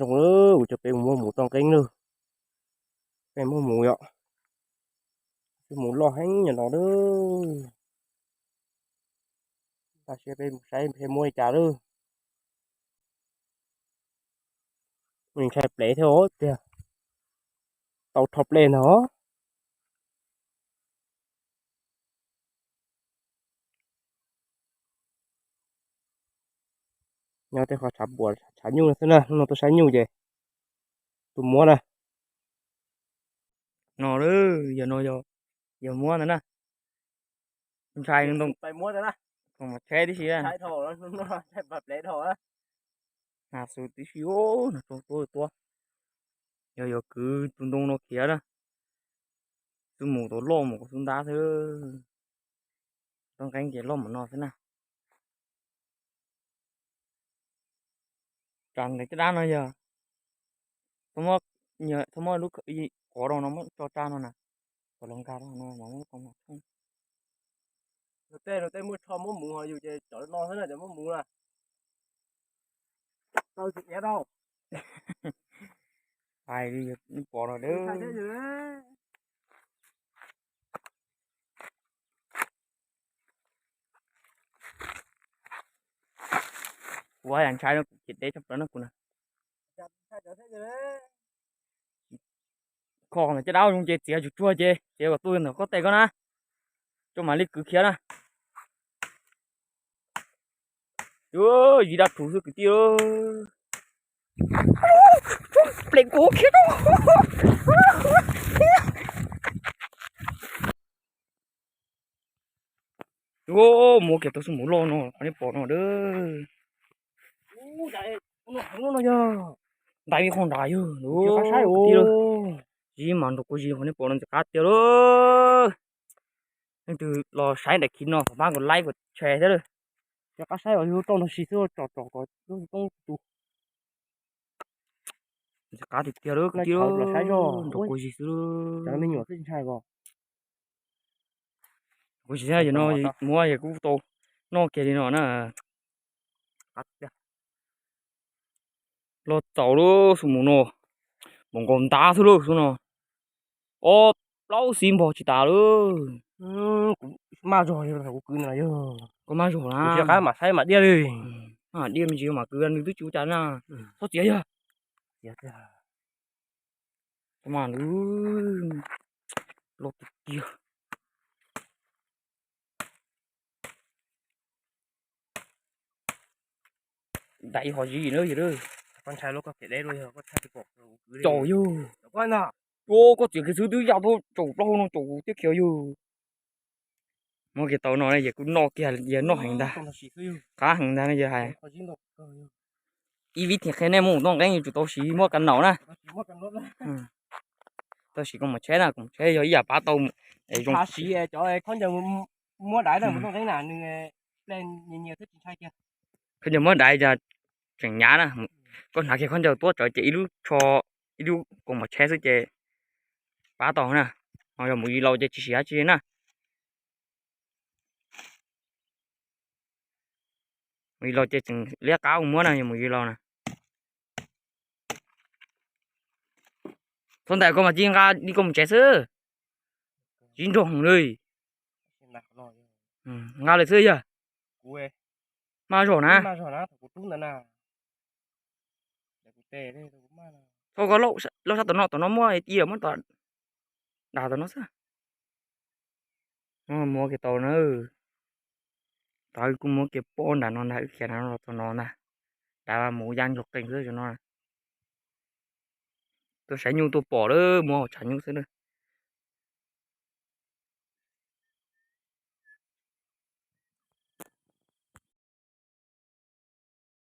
Zoo lawm, kuv coj peb mus muab mus toj nqeeb lawm. Peb muab mus yom. Peb mus loj heev nyuag no lawm. Tam sim peb mus saib peb muab li cas lawm. Ntshai plev thiab os tiag. Tau rho plev no. Nyob tej qhov tshav puam tshav nyuj xwb na, hnub no tuaj saib nyuj ces tuaj muab na. No, yog no yog muab ntawd na. Ntshai ntoo, mas tsheb tib si, tsheb tib si, no rau tuab tuab. Yog yog kwv tus ntoo no khiav na, twb mus tau loj mus kom xub ntab xwb. Toj nqeeb ces loj mus no xwb na. Tsam ntawm caj dab no yog, txhob muab lub qhov rau no muab tso tsa no na, kom los nkag rau no mas muab tau no. Tej no tej muab tsho muab mus ho yus ces cov no xwb na cov muab mus na. Tau tsis iab rau. Hais li pom no. Kuv yam ntshai no kuv ces deb tshaj plaws no kuv na. Kho ntawm caj dab zoo ces txiav tsuag tsuag ces txiav kom tuaj ntawm koj tej koj na. Coj mam li kwv khiav na. Yus dab rhuv xwb kwv tij. Plev kuv khiav rau. Muab kiag tau xub mus loj no qhov nej pom no a. Ntais li qhov nrad yog. Tib mas nrog kuv zis qhov nej pom no ntxim qab tiag lawm. Leej twg los saib daim khiv no thov pab kom like kom share thiab lawm. Cov qab saib os, yus rau nrog si xwb, tsom tsom kom lub toob tu. Ntxim qab tiag tiag lawm kwv tij, nrog kuv zis xwb. Cov me nyuam xwb ntshai ko. Kuv tsis muab yog kuv tau noj kiag li no na. Los txaus lub xub mus no, npaum nkaus ntab xwb lub xub no. Ob plaub xib npog tsis tas lawm. Kuv maj zog, kuv kwv no yog. Koj maj zog na. Kuv tsis qab mam saib mam diaj li. Mam diaj me ntsis mam kwv, nws twb tsis ua cas na. Txhob txiav yog. Txiav tiag. Mas lub loj tiag tiag. Dais ho zis na yog. Koj ntshai lub koj khiav deb lub yog koj tshaj tsis pom. Caum yug. Ua koj txiav kiag xwb twb ya tau caum plaub hau no caum kuv thiab khiav yug. Muab kiag tau no yog kuj noj kiag, yog noj heev ntag. Qab heev ntag no yog hais. Ib vib thiaj qhia nej muab toj nqeeb yuav tsum tau siv muab ka naum na. Tau siv koos mom tsheb na, koos mom tsheb yog ib yam pab tau. Zoo siv cov khaub ncaws muab daiv na, muab toj nqeeb na nws ple nyias nyias thiab tsis ntshai kiag. Khaub ncaws muab daiv tseem hnyav na. Koj hnav kiag khaub ncaws tuab tsawv ces ib lub tsho, ib lub koos mom tsheb xwb ces pab tau na. Ho yog mus yig laus ces tsis siv dab tsi na. Mus yig laus ces tseem liab qab ua muab na, yog mus yig laus na. Txhob ntais koj mas cia nqa li koj mus tsev xwb. Tsis nrog li. Nqa lawm xwb yog. Maj zog na. Txhob koj lauj sab tom no, tom no muab ti muab tom, dag tom no xwb. Muab kiag tau na. Tau kuj muab kiag pob nram no ntag, wb khiav no los txog no ntag. Dav mus ya nrog qees xwb no. Tuaj saib nyuj tuaj pom lawm, muab hauv tshav nyuj xwb na.